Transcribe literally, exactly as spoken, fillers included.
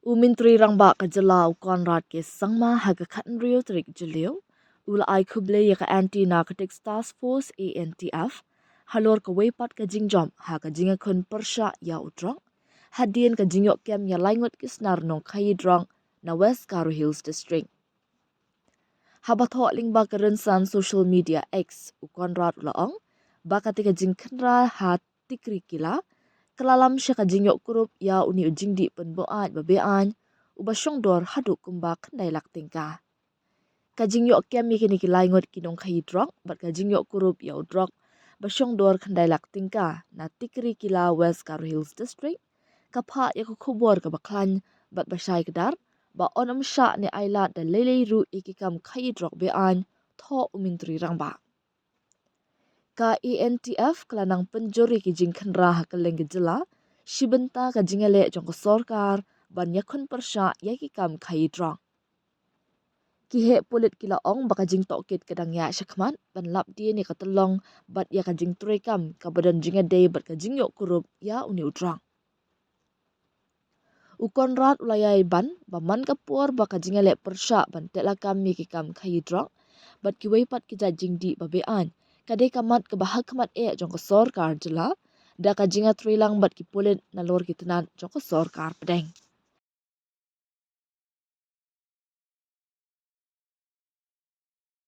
U Myntri Rangbah ka jylla u Conrad K Sangma ha ka khathynriew tarik Jylliew u la ai khublei ïa ka Anti Narcotics Task Force, A N T F, halor kawei pat ka jingjop ha ka jingïakhun pyrshah ïa u drok hadien ka jingïoh kem ïa lai ngut ki snar nongkhaïi drok na West Garo Hills District. Haba thoh lyngba ka rynsan social media X, u Conrad u la ong ba katei ka jingkhynra ha Tikrikilla ka la lam sha ka jingïoh kurup ïa une u jingdih pynbuaid ba beaiñ uba shongdor haduh kumba khyndai lak tyngka. Ka jingïoh kem ïa kine ki lai ngut ki nongkhaïi drok bad ka jingïoh kurup ïa u drok ba shongdor khyndai lak tyngka na Tikrikilla, West Garo Hills District, ka phah ïa ka khubor kaba khlaiñ bad ba shai kdar ba yn ym shah ne ailad da lei lei ruh ïa ki kam khaïi drok beaiñ, thoh u Myntri Rangbah. Ka A N T F ka la nang pynjur ïa ki jingkhynra ha kylleng ka jylla shi bynta ka jingïaleh jong ka sorkar ban ïakhun pyrshah ïa ki kam khaïi drok. Ki heh pulit ki la ong ba ka jingtohkit ka dang ïaid shakhmat ban lap dien ïa ka tyllong bad ïa ka jingtreikam kaba don jingïadei bad ka jingïoh kurup ïa une u drok. U Conrad u la ïai ban ba man ka por ba ka jingïaleh pyrshah ban teh lakam ïa ki kam khaïi drok bad kiwei pat ki jait jingdih ba beaiñ ka dei ka mat kaba ha khmat eh jong ka sorkar jylla da ka jingïatreilang bad ki pulit nalor ki tnat jong ka sorkar pdeng.